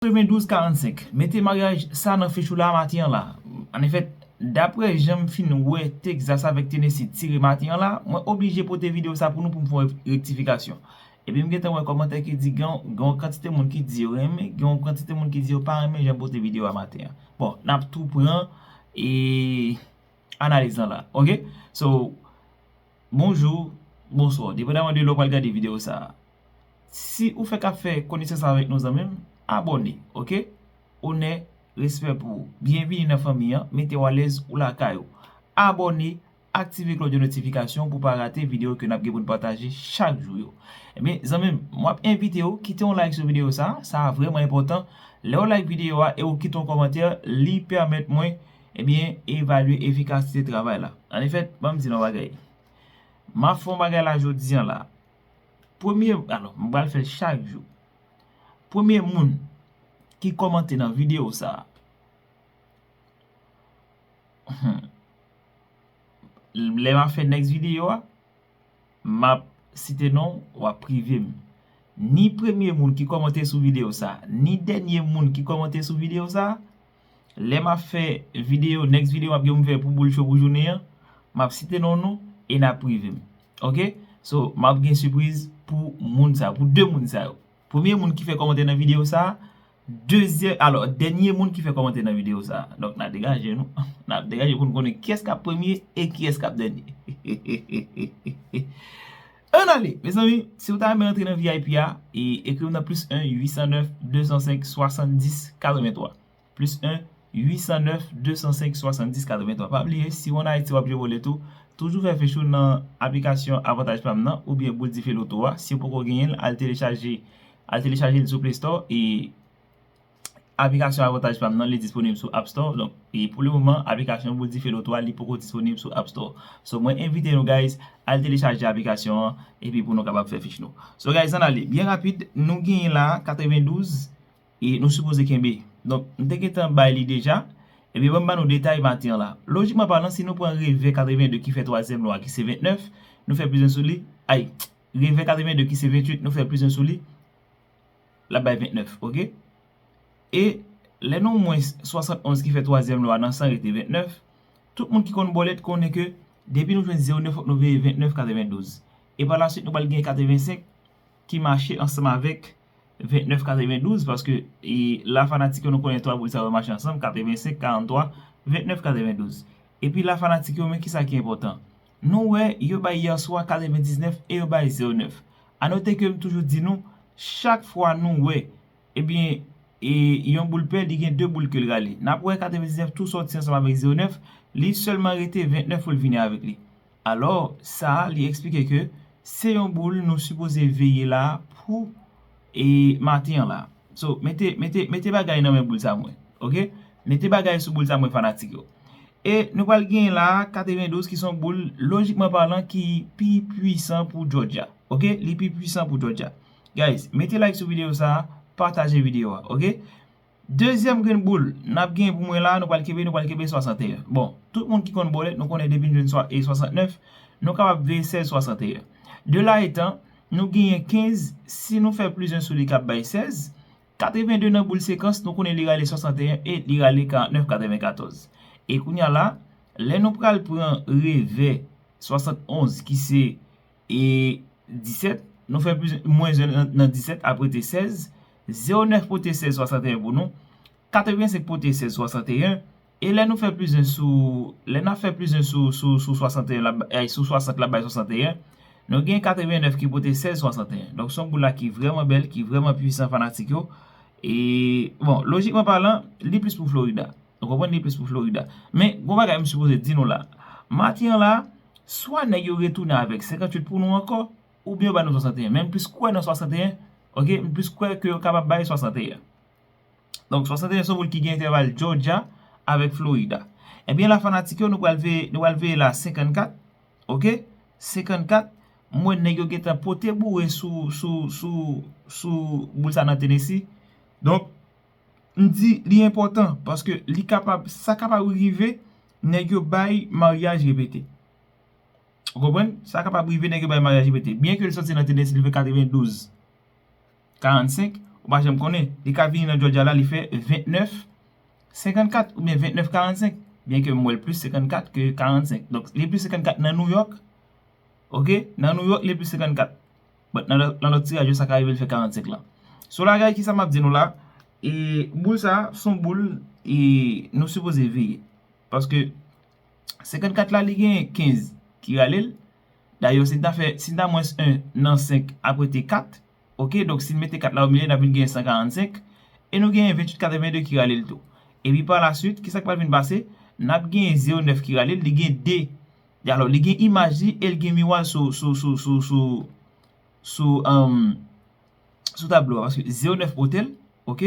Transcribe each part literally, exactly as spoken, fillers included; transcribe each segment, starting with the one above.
Katrevendouz karannsenk. Mete maryaj sa nan fich ou la maten an la. Anefè, daprè jan m fin wè Texas avèk Tennessee tire maten an la, mwen oblije pote videyo sa pou nou pou m fè yon rektifikasyon. Epi m gentan wè kòmantè ki di gen gen yon kantite moun ki di yo renmen, gen yon kantite moun ki di yo pa renmen jan m pote videyo a maten an. Bon, n ap tou pran e analiz lan la. Oke? So, bonjou, bonswa. Depandaman de lè w pral gade videyo sa a. Si ou fèk ap fè konesans avèk nou zanmi m, abòne, oke? Onè, respè pou ou. Byenvini nan fanmi an, mete w alèz ou lakay ou. Abòne, aktive klòch de notifikasyon pou w pa rate videyo ke n ap gen pou n pataje chak jou yo. Ebyen, zanmi m, mwen ap envite w kite yon like sou videyo sa, sa vrèman enpòtan. Lè w like videyo a e w kite yon kòmantè, li pèmèt mwen, ebyen, evalye efikasite travay la. Anefè, ban m di nou yon bagay. M ap fè yon bagay la jodi an la. Premye, alò, m pral fè l chak jou. Premye moun ki kòmante nan videyo sa a, hmm, lè m ap fè next videyo a, m ap site non w, w ap prive m. Ni premye moun ki kòmante sou videyo sa a, ni dènye moun ki kòmante sou videyo sa a, lè m ap fè videyo, next videyo m ap gen pou m fè pou Boul Show pou jounen an, m ap site non nou e n ap prive m. Oke? So, m ap gen sipriz pou moun sa yo, pou de moun sa yo. Premye moun ki fè kòmantè nan videyo sa a, dezyèm, alò, dènye moun ki fè kòmantè nan videyo sa a. Donk, n a degaje nou. N ap degaje pou n konnen kiyès k ap premye e kiyès k ap dènye. Ann ale, mezanmi, si w ta renmen rantre nan V I P a, e, ekri m nan plis en, uit san nèf, de san senk, swasanndis, katrevenntwa. Plis en, uit san nèf, de san senk, swasanndis, katrevenntwa. Pa bliye, si w ann Ayiti w ap jwe bòlèt ou, toujou fè fich ou nan aplikasyon Avantaj Pam nan oubyen Boul Dife Loto a. Si w poko genyen l, al telechaje, al telechaje l sou Play Store e aplikasyon Avantaj Pam nan, li disponib sou App Store. Donk, e pou le moman, aplikasyon Boul Dife Loto a, li poko disponib sou App Store. So, mwen envite nou, guys, al telechaje aplikasyon an epi pou nou kapab fè fich nou. So, guys, ann ale. Byen rapid, nou genyen la katrevendouz e nou sipoze kenbe. Donk, m te gentan bay li deja. Ebyen, ban m ban nou detay maten an la. Lojikman palan, si nou pran revè katrevende ki fè twazyèm lwa ki se vennèf, nou fè plis en sou li. Ay, revè katrevende ki se venntuit, nou fè plis en sou li. L ap bay vennèf, oke? E lè nou mwens swasannonz ki fè twazyèm lwa nan san rete vennèf, tout moun ki konn bòlèt konnen ke depi nou jwenn zewo nèf, fòk nou veye vennèf katrevendouz. E pa la swit, nou pral gen katrevensenk ki mache ansanm avèk vennèf katrevendouz, paske, e, la fanatik yo nou konnen twa boul sa yo mache ansanm, katrevensenk, karantwa, vennèf katrevendouz. Epi la fanatik yo, men kisa ki enpòtan? Nou wè, yo bay yèswa katrevendiznèf e yo bay zewo nèf. A note ke m toujou di nou, chak fwa nou wè, ebyen, e, yon boul pè, li gen de boul ke l rale. N ap wè katrevendiznèf tou sòti ansanm avèk zewo nèf, li sèlman rete vennèf pou l vini avèk li. Alò, sa a, li eksplike ke se yon boul nou sipoze veye la pou, e, maten an la. So, mete, mete, mete bagay nan men boul sa mwen, oke? Mete bagay sou boul sa mwen, fanatik yo. E nou pral genyen la katrevendouz ki se yon boul, lojikman palan, ki pi pwisan pou Georgia, oke? Li pi pwisan pou Georgia. Guys, mete like sou videyo sa a, pataje videyo a, oke? Dezyèm grenn boul n ap gen pou mwen la, nou pral kenbe, nou pral kenbe swasanteyen. Bon, tout moun ki konn bòlèt, nou konnen depi n jwenn swa-, e, swasantnèf, nou kapab veye sèz swasanteyen. De la etan, nou genyen kenz, si nou fè plis en sou li k ap bay sèz, katrevende nan boul sekans, nou konnen li rale swasanteyen e li rale karantnèf katrevenkatòz. E kounye a la, lè nou pral pran revè swasannonz ki se e disèt, nou fè plis, mwens en nan, nan disèt ap rete sèz, zewo nèf pote sèz swasanteyen pou nou, katrevensenk pote sèz swasanteyen, e lè nou fè plis en sou, lè n ap fè plis en sou, sou, sou swasanteyen la, ay, sou swasant la bay swasanteyen, nou gen katrevennèf ki pote sèz swasanteyen. Donk, se yon boul la ki vrèman bèl, ki vrèman pwisan, fanatik yo. E, bon, lojikman palan, li plis pou Florida. Ou konprann, li plis pou Florida. Men, gon bagay m sipoze di nou la. Maten an la, swa nèg yo retounen avèk senkantuit pou nou ankò, oubyen yo ba nou swasanteyen. Men m plis kwè nan swasanteyen, oke? M plis kwè ke yo kapab bay swasanteyen. Donk, swasanteyen se yon boul ki gen entèval Georgia avèk Florida. Ebyen, la fanatik yo, nou pral veye, nou pral veye la senkannkat, oke? Senkannkat, m wè nèg yo gentan pote boure sou, sou, sou, sou boul sa nan Tennessee. Donk, m di li enpòtan, paske li kapab, sa kapab rive, nèg yo bay maryaj repete. Ou konprann? Sa kapab rive, nèg yo bay maryaj repete. Byen ke li sòti nan Tennessee, li fè katrevendouz karannsenk, Ou pa janm konnen. Li ka vini nan Georgia la, li fè vennèf senkannkat oubyen vennèf karannsenk. Byen ke m wè l plis senkannkat ke karannsenk. Donk, li plis senkannkat nan New York. Ok? Nan New York, li plis senkannkat. But nan lòt, nan lòt tiraj yo, sa ka rive l fè karannsenk la. So la, guys, kisa m ap di nou la? E boul sa, se yon boul, e nou sipoze veye. Paske senkannkat la, li gen kenz ki rale l. Dayè, si n ta fè, si n ta mwens en nan senk, apre te kat, ok, donk si n mete kat la omilye, n ap vin gen san karannsenk, e nou gen venntuit katrevenn de ki rale l tou. Epi pa la swit, kisa k pral vin pase? N ap gen zewo nèf ki rale l, li gen de. Alò, li gen imaj li, e l gen miwa l sou, sou, sou, sou, sou, sou, um, sou tablo a, paske zewo nèf pote l, ok?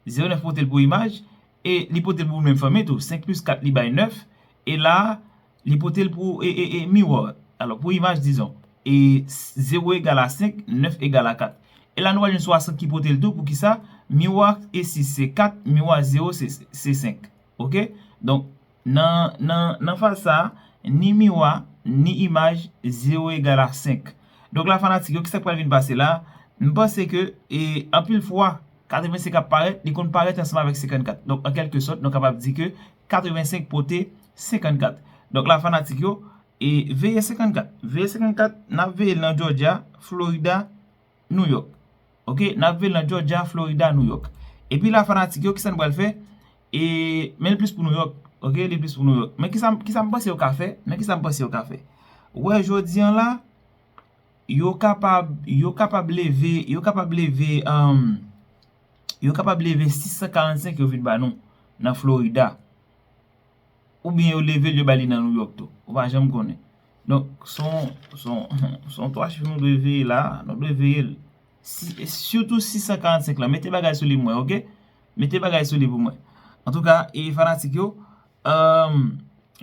Zewo nèf pote l pou imaj, e li pote l pou ou menm fanmi tou. Senk plis kat li bay nèf, e la, li pote l pou, e, e, e, miwa. Alò, pou imaj, dizon, e zewo egal a senk, nèf egal a kat. E la, nou pral jwenn swasant ki pote l tou, poukisa? Miwa e sis se kat, miwa zewo se, se senk. Ok? Donk, nan, nan, nan faz sa a, ni miwa, ni imaj, zewo egal a senk. Donk la, fanatik yo, kisa k pral vin pase la? M panse ke, e, anpil fwa, katrevensenk ap parèt, li konn parèt ansanm avèk senkannkat. Donk, an kèlke sòt, nou kapab di ke katrevensenk pote senkannkat. Donk la, fanatik yo, e, veye senkannkat. Veye senkannkat, n ap veye l nan Georgia, Florida, New York. Ok, n ap veye l nan Georgia, Florida, New York. Epi la, fanatik yo, kisa n pral fè? E, men li plis pou New York. Ok, li plis pou New York. Men kisa, kisa m panse yo ka fè? Men kisa m panse yo ka fè? Ou wè, jodi an la, yo kapab, yo kapab leve, yo kapab leve, um, yo kapab leve sis san karannsenk yo vin ba nou nan Florida. Oubyen yo leve l, yo ba li nan New York tou. Ou pa janm konnen. Donk, se yon, se yon, se yon twa chif nou dwe veye la, nou dwe veye l. Si, sitou sis san karannsenk la, mete bagay sou li pou mwen, ok? Mete bagay sou li pou mwen. Antouka, e fanatik yo, um,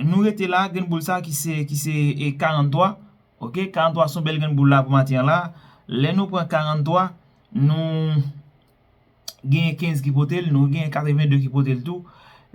nou rete la, grenn boul sa ki se, ki se, e, karannntwa, ok? Karannntwa se yon bèl grenn boul la pou maten an la. Lè nou pran karannntwa, nou genyen kenz ki pote l, nou genyen katrevenn de ki pote l tou.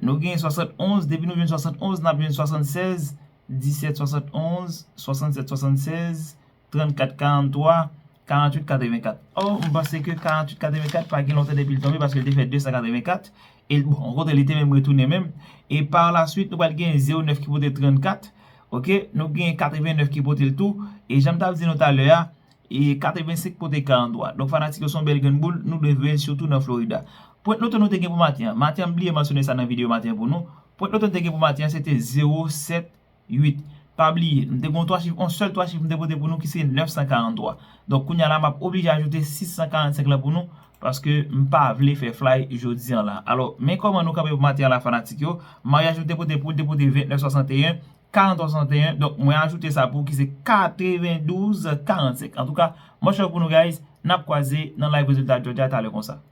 Nou genyen swasannonz, depi nou jwenn swasannonz, n ap jwenn swasannsèz, disèt, swasannonz, swasannsèt, swasannsèz, trannkat, karannntwa, karanntuit, katrevenkat. Ò, m panse ke karanntuit, katrevenkat pa gen lontan depi l tonbe, paske l te fè de san katrevenkat. E bon, kote li te menm retounen menm. E pa la swit, nou pral gen zewo nèf ki pote trannkat. Ok, nou gen katrevennèf ki pote l tou. E jan m t ap di nou talè a, e katrevensenk pote karannntwa. Donk, fanatik yo, se yon bèl grenn boul, nou dwe veye l sitou nan Florida. Pwent loto nou te gen pou maten an. Maten an, m bliye mansyone sa nan videyo maten an pou nou. Pwent loto nou te gen pou maten an, se te zewo sèt uit. Pa bliye, m te gen yon twa chif, yon sèl twa chif m te pote pou nou ki se nèf san karannntwa. Donk, kounye a la, m ap oblije ajoute sis san karannsenk lan pou nou, paske m pa vle fè fly jodi an la. Alò, men kòman nou kanpe pou maten an la, fanatik yo. Maryaj nou te pote pou l, te pote vennèf swasanteyen, karannntwa swasanteyen. Donk, mwen ajoute sa pou ki se katrevendouz karannsenk. Antouka, much love pou nou, guys. N ap kwaze nan live rezilta Georgia talè konsa.